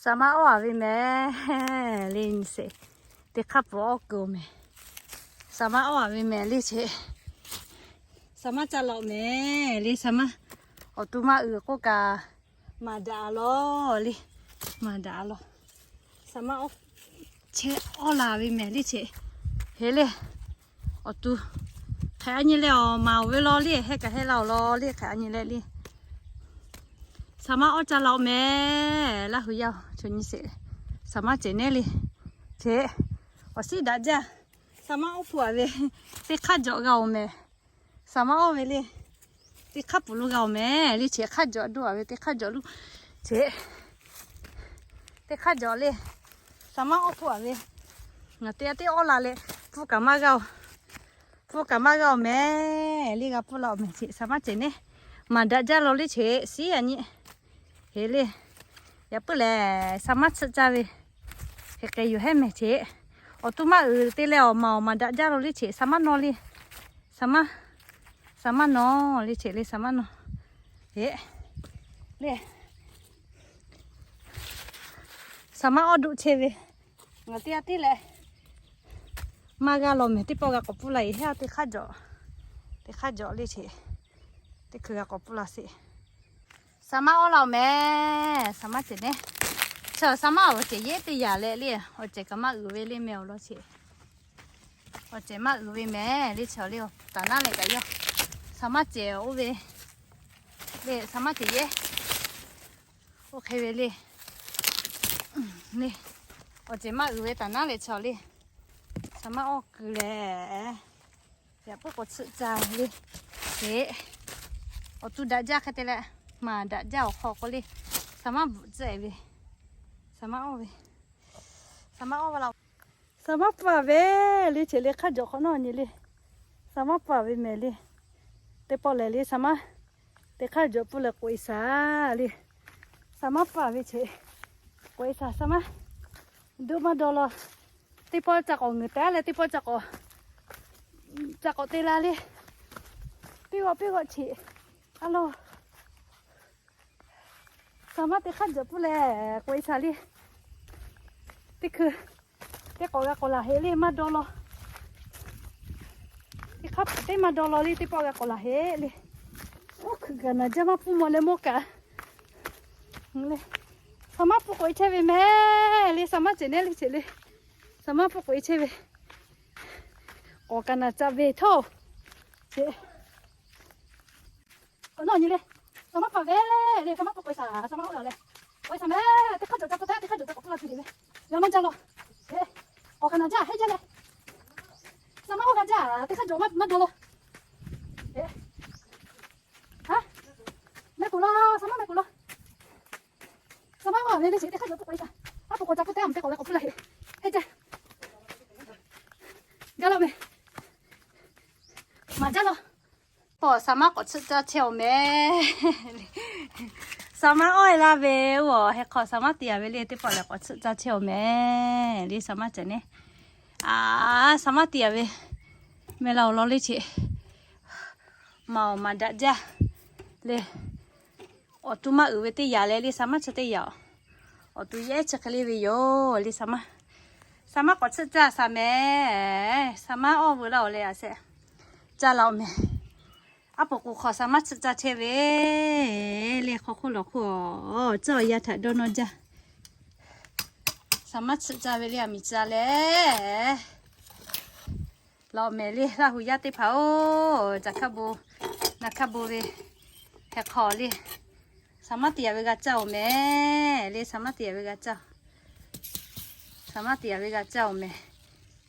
Saˍ maˇ awˇ a ve mehˍ le nyi sheˍ. Teˇ hk'aˇ pfuhˍ awˇ kuiˬ mehˍ. Saˍ maˇ awˇ a ve mehˍ le cheꞈ. Saˍ maˇ ca laꞈ mehˍ le saˍ maˇ. Awˬ to maˇ uiˍ k'oˆ kaꞈ, maˍ daꞈ a lawˬ le. Maˍ daꞈ a lawˬ. Saˍ maˇ awˇ, chehˇ awˇ la ve mehˍ le cheꞈ. Heˍ le. Awˬ to hk'e a nyi leh awˬ maˍ oˬ ve law le, heh kaꞈ heh la awˬ law le, hk'e a nyi leh le. Saˍ maˇ awˇ ca laꞈ mehˍ. Laˇ hui yaˇ chaw nyi sheˍ. Saˍ maˇ cehˬ nehˉ le. Cheꞈ. Awˬ shiˉ daꞈ jaˇ. Saˍ maˇ awˇ hpu a ve, teˇ hk'aˇ jawꞈ g'a oˬ mehˍ. Saˍ maˇ awˇ ve le. Teˇ hk'aˇ pfuhˍ lo g'a oˬ mehˍ le cheꞈ. Hk'aˇ jawꞈ doˇ a ve teˇ hk'aˇ jawꞈ lo. Cheꞈ. Teˇ hk'aˇ jawꞈ le. Saˍ maˇ awˇ hpu a ve, ngaˬ teˇ g'aˇ teˇ awˇ la leh, pfuhˍ kaꞈ maˇ g'a oˬ. Pfuhˍ kaꞈ maˇ g'a oˬ mehˍ le. G'a pfuhˍ la oˬ mehˍ cheꞈ. Saˍ maˇ cehˬ nehˉ. Maˍ daꞈ jaˇ law le cheꞈ. Shiˉ a nyi. Heˍ le. Yaꞈ puiˉ lehˬ, saˍ maˇ tsuhꞈ caˇ ve, hk'e k'ai yoˬ hehˉ mehˍ cheꞈ. Awˬ to maˇ uiˍ te leh awˬ maˍ awˬ maˍ daꞈ jaˇ law le cheꞈ. Saˍ maˇ nawˇ le. Saˍ maˇ, saˍ maˇ nawˇ le cheꞈ le, saˍ maˇ nawˇ. Heˍ le. Saˍ maˇ awˇ duˆ chehˇ ve, ngaˬ teˇ g'aˇ tiˉ leh maˇ g'a law mehˍ. Teˇ pawˆ g'a k'awꞈ pfuhˇ la e hehˉ. Teˇ hk'aˇ jawꞈ, teˇ hk'aˇ jawꞈ le cheꞈ. Teˇ hkui g'a k'awꞈ pfuhˇ la sheˍ. Saˍ maˇ awˇ la oˬ mehˍ. Saˍ maˇ cehˬ nehˉ. Chaw saˍ maˇ awˬ cehˬ yehˉ teˇ yanˇ leh le, awˬ cehˬ kaꞈ maˇ uiˍ ve le mehˍ awˬ lawn cheꞈ. Awˬ cehˬ maˇ uiˍ ve mehˍ le chaw le. Taˍ naˉ leh kaꞈ yawˇ saˍ maˇ cehˬ oˇ ve le, saˍ maˇ cehˬ yehˉ oˇ hk'e ve le. Le, awˬ cehˬ maˇ uiˍ ve taˍ naˉ leh chaw le. Saˍ maˇ awˇ kuiˬ lehˬ, yaꞈ puiˉ k'awꞈ tsuhꞈ caˇ le. Heˍ, awˬ to daꞈ jaˇ hk'e te leh, maˍ daꞈ jaˇ awˬ hk'aw k'o le, saˍ maˇ bvuhꞈ tcuhˉ e ve, saˍ maˇ awˇ ve, saˍ maˇ awˇ ve la. Saˍ maˇ pfuhˇ a ve le cheꞈ le. Hk'aˇ jawꞈ hk'awꞈ nawˇ nyi le. Saˍ maˇ pfuhˇ a ve mehˍ le. Teˇ pawˆ lehˬ le saˍ maˇ, teˇ hk'aˇ jawꞈ pfuhˇ leh k'oꞈ e shaˍ le. Saˍ maˇ pfuhˇ a ve cheꞈ. K'oꞈ e shaˍ saˍ maˇ. Duˇ maˇ dawˇ law. Teˇ pawˆ ca k'awꞈ ngeuˍ taˍ leh teˇ pawˆ ca k'awꞈ, ca k'awꞈ te la le. Piˇ g'awˆ piˇ g'awˆ cheꞈ. A lo, saˍ maˇ teˇ hk'aˇ jawꞈ pfuhˇ leh k'oꞈ e shaˍ le. Teˇ hkui teˇ k'awꞈ g'a k'awꞈ laˬ heˆ le, maˇ dawˇ law. Teˇ hk'aˇ teˇ maˇ dawˇ law le, teˇ pawˆ g'a k'awꞈ laˬ heˆ le. Oˇ hkui kaꞈ naˍ jaˇ maˇ pfuhˇ maw leh mawˇ kaꞈ le. Saˍ maˇ pfuhˇ k'oꞈ e chehˇ ve mehˍ le. Saˍ maˇ cehˬ nehˉ le cheꞈ le. Saˍ maˇ pfuhˇ k'oꞈ e chehˇ ve. K'awꞈ kaꞈ naˍ ca ve htawˇ, cheꞈ. K'awꞈ nawˇ nyi le. Saˍ maˇ pfuhˇ ve le, saˍ maˇ pfuhˇ k'oꞈ e shaˍ, saˍ maˇ oˇ la leh. K'oꞈ e shaˍ mehˍ, teˇ hk'aˇ jawꞈ ca pfuhˇ taˉ, teˇ hk'aˇ jawꞈ ca k'awꞈ pfuhˇ la tuˬ le. Yaꞈ maˇ jaˇ law. K'awꞈ kaꞈ naˍ jaˇ heˆ jaˇ leh. Saˍ maˇ oˇ g'a jaˇ, teˇ hk'aˇ jawꞈ maˇ dawˇ law. Meh kuˬ law, saˍ maˇ meh kuˬ law. Saˍ maˇ oˇ ve le cheꞈ, teˇ hk'aˇ jawꞈ pfuhˇ k'oꞈ e shaˍ. Aˉ pu k'awꞈ ca pfuhˇ taˉ, teˇ hk'aˇ jawꞈ ca k'awꞈ pfuhˇ la heˆ. Heˆ jaˇ. Jaˇ law meh. Maˍ jaˇ law. Pawˆ saˍ maˇ k'awꞈ tsuhꞈ caˇ chehˇ oˬ mehˍ. Saˍ maˇ awˇ e laˇ ve oˇ a heh hk'aw saˍ maˇ te a ve le, teˇ pawˆ lehˬ k'awꞈ tsuhꞈ caˇ chehˇ oˬ mehˍ le, saˍ maˇ cehˬ nehˉ. A, saˍ maˇ te a ve meh la awˬ lawn le cheꞈ. Maˍ awˬ maˍ daꞈ jaˇ le. Awˬ to maˇ uiˍ ve teˇ yanˇ leh le, saˍ maˇ chi teˇ yanˇ. Awˬ to yehˉ chi hk'e le ve yoˬ le, saˍ maˇ. Saˍ maˇ k'awꞈ tsuhꞈ caˇ shaˍ mehˍ. Saˍ maˇ awˇ veu laˇ oˬ leh a shehˍ. Caˇ la oˬ mehˍ. Aˉ poꞈ k'o hk'aw saˍ maˇ tsuhꞈ caˇ chehˇ ve le, hk'aw hk'oˆ lawˬ hk'oˆ a, caˇ awˬ yaˇ htaꞈ dawˇ nawˇ jaˇ. Saˍ maˇ tsuhꞈ caˇ ve le, aˬ miˍ ca leh. Laˬ mehˍ le, Laˇ hu yaˇ teˇ hpaˍ-oˬ, caˬ hkaˇ bon, naˬ hkaˇ bon ve heh hk'aw le, saˍ maˇ te a ve g'a caˇ oˬ mehˍ le, saˍ maˇ te a ve g'a caˇ, saˍ maˇ te a ve g'a caˇ oˬ mehˍ.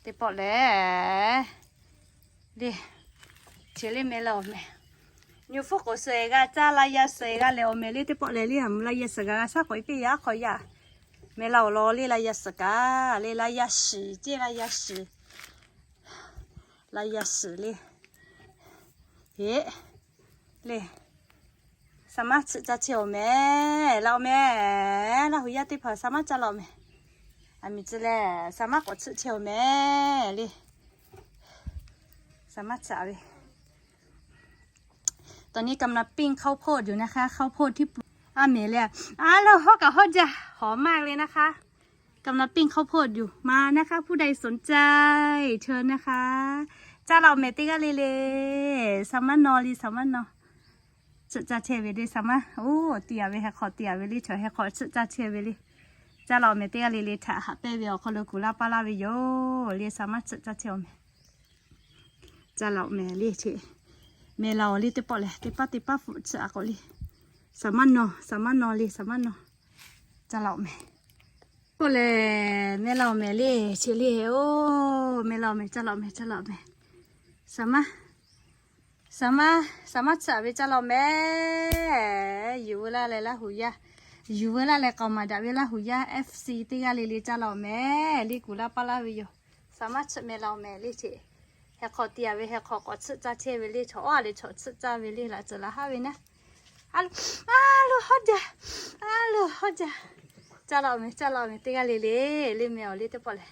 Teˇ pawˆ lehˬ le, chi le meh la oˬ mehˍ. Nyu hpfuhˇ k'oˍ suhˍ g'a caˇ, la yaˇ suhˍ g'a lehˬ oˬ mehˍ le, teˇ pawˆ lehˬ le, a mvuhˇ la yaˇ suhˍ g'a g'a shaˉ k'awꞈ e piˇ yaˇ hk'aw yaˇ. Meh la oˬ law le, la yaˇ suhˍ kaꞈ le, la yaˇ shiˍ ceˇ, la yaˇ shiˍ, la yaˇ shiˍ le. Heˆ le, saˍ maˇ tsuhꞈ caˇ chehˇ oˬ mehˍ, la oˬ mehˍ. Laˇ hu yaˇ teˇ hpaˍ saˍ maˇ caˇ la oˬ mehˍ. Aˬ miˍ tcuh lehˬ, saˍ maˇ k'awꞈ tsuhꞈ chehˇ oˬ mehˍ le. Saˍ maˇ tsuhꞈ ve ตอนนี้กำลังปิ้งข้าวโพดอยู่นะคะ ข้าวโพดที่ปลูก A mehˍ le, a lo hawˉ kaꞈ hawˉ jaˇ, หอมมากเลยนะคะ กำลังปิ้งข้าวโพดอยู่ มานะคะ ผู้ใดสนใจ เชิญนะคะ Caˇ laꞈ mehˍ teˇ g'aˇ le le, saˍ maˇ naw le, saˍ maˇ naw. Tsuhꞈ caˇ chehˇ ve le, saˍ maˇ. Oˇ, te a ve heh hk'aw te a ve le, chaw heh hk'aw tsuhꞈ caˇ chehˇ ve le. Caˇ laꞈ mehˍ teˇ g'aˇ le le htaꞈ haꞈ pehnˇ ve awˬ hk'aw lo kuˬ laˇ paˇ laˇ ve yoˬ le, saˍ maˇ tsuhꞈ caˇ chehˇ awˬ mehˍ. Caˇ laꞈ mehˍ le che, mehˍ laˬ awˬ le teˇ pawˆ lehˬ, teˇ paˉ teˇ paˉ hpfuhˆ tsuhꞈ a k'o le. Saˍ maˇ naw, saˍ maˇ naw le, saˍ maˇ naw. Caˇ laꞈ mehˍ k'oˆ lehˬ, mehˍ laˬ mehˍ le che le. Oˇ, mehˍ laˬ mehˍ, caˇ laꞈ mehˍ, caˇ laꞈ mehˍ. Saˍ maˇ, saˍ maˇ, saˍ maˇ tsuhꞈ ve caˇ laꞈ mehˍ. Yuˬ veu laˇ leh Laˇ huˍ yaˇ, yuˬ veu laˇ leh k'aoˍ maˍ daꞈ ve Laˇ huˍ yaˇ FC teˇ g'aˇ le le, caˇ laꞈ mehˍ le kuˬ laˇ paˇ laˇ ve yoˬ. Saˍ maˇ tsuhꞈ mehˍ laˬ mehˍ le che. Heh hk'aw te a ve heh hk'aw k'awꞈ tsuhꞈ caˇ chehˇ ve le, chaw awˉ a le chaw tsuhꞈ caˇ ve le, laꞈ tcuhˍ laꞈ haˉ ve naˉ. A lo, a lo hawˉ jaˇ, a lo hawˉ jaˇ. Caˇ laꞈ mehˍ, caˇ laꞈ mehˍ teˇ g'aˇ le le, le mehˍ awˬ le teˇ pawˆ lehˬ.